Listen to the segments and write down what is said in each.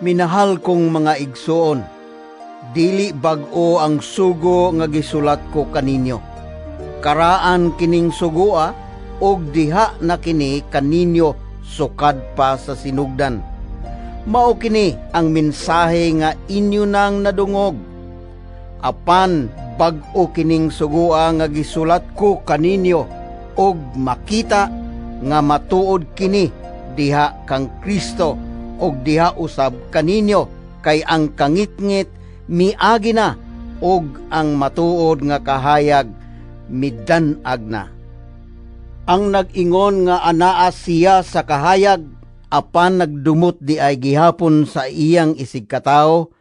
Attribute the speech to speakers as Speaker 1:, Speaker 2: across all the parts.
Speaker 1: Minahal kong mga igsoon, dili bag-o ang sugo nga gisulat ko kaninyo. Karaan kining sugoa ug diha na kini kaninyo sukad pa sa sinugdan. Mao kini ang mensahe nga inyo nang nadungog. Apan bag-o kining sugoa nga gisulat ko kaninyo ug makita nga matuod kini diha kang Kristo ug diha usab kaninyo, kay ang kangitngit miagi na ug ang matuod nga kahayag midan-ag na. Ang nag-ingon nga anaa siya sa kahayag apan nagdumot diay gihapon sa iyang isigkatawo,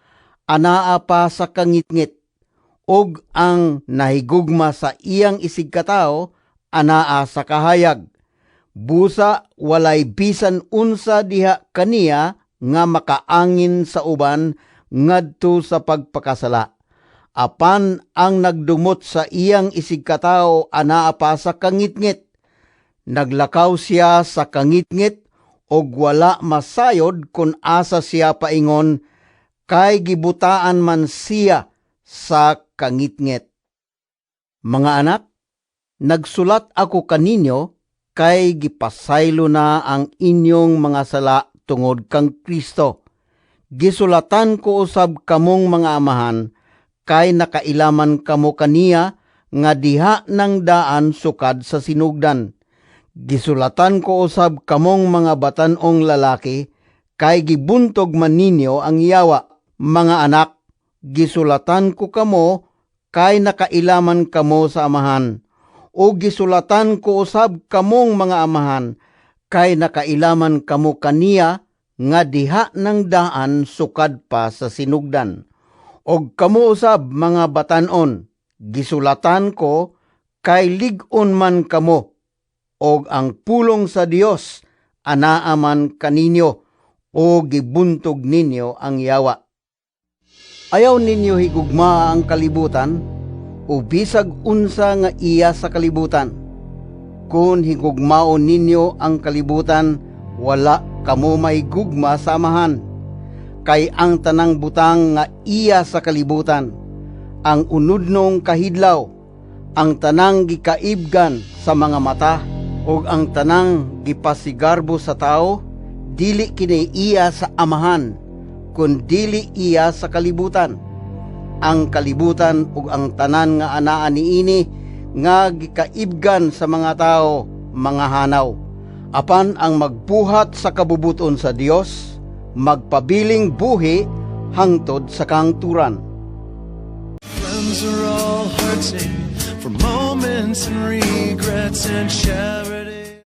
Speaker 1: anaa pa sa kangitngit, ug ang nahigugma sa iyang isigkatawo anaa sa kahayag. Busa walay bisan unsa diha kaniya nga makaangin sa uban ngadto sa pagpakasala. Apan ang nagdumot sa iyang isigkatawo anaa pa sa kangitngit. Naglakaw siya sa kangitngit ug wala masayod kung asa siya paingon, kay gibutaan man siya sa kangitngit. Mga anak, nagsulat ako kaninyo kay gipasaylo na ang inyong mga sala tungod kang Kristo. Gisulatan ko usab kamong mga amahan kay nakailaman kamo kaniya nga diha nang daan sukad sa sinugdan. Gisulatan ko usab kamong mga batan-ong lalaki kay gibuntog man ninyo ang yawa. Mga anak, gisulatan ko kamo kay nakailaman kamo sa Amahan. O gisulatan ko usab kamong mga amahan kay nakailaman kamo kaniya nga diha nang daan sukad pa sa sinugdan. Og kamo usab, mga batan-on, gisulatan ko kay lig-on man kamo og ang pulong sa Dios anaa man kaninyo o gibuntog ninyo ang yawa. Ayaw ninyo higugmaa ang kalibutan o bisag unsa nga iya sa kalibutan. Kung higugmaon ninyo ang kalibutan, wala kamo mahigugma sa Amahan. Kay ang tanang butang nga iya sa kalibutan, ang unudnong kahidlaw, ang tanang gikaibgan sa mga mata, ug ang tanang gipasigarbo sa tao, dili kini iya sa Amahan, kun dili iya sa kalibutan. Ang kalibutan ug ang tanan nga anaa niini nga gikaibgan sa mga tao mga hanaw. Apan ang magbuhat sa kabubuton sa Dios magpabiling buhi hangtod sa kahangturan.
Speaker 2: Friends are all hurting for moments and regrets and charity.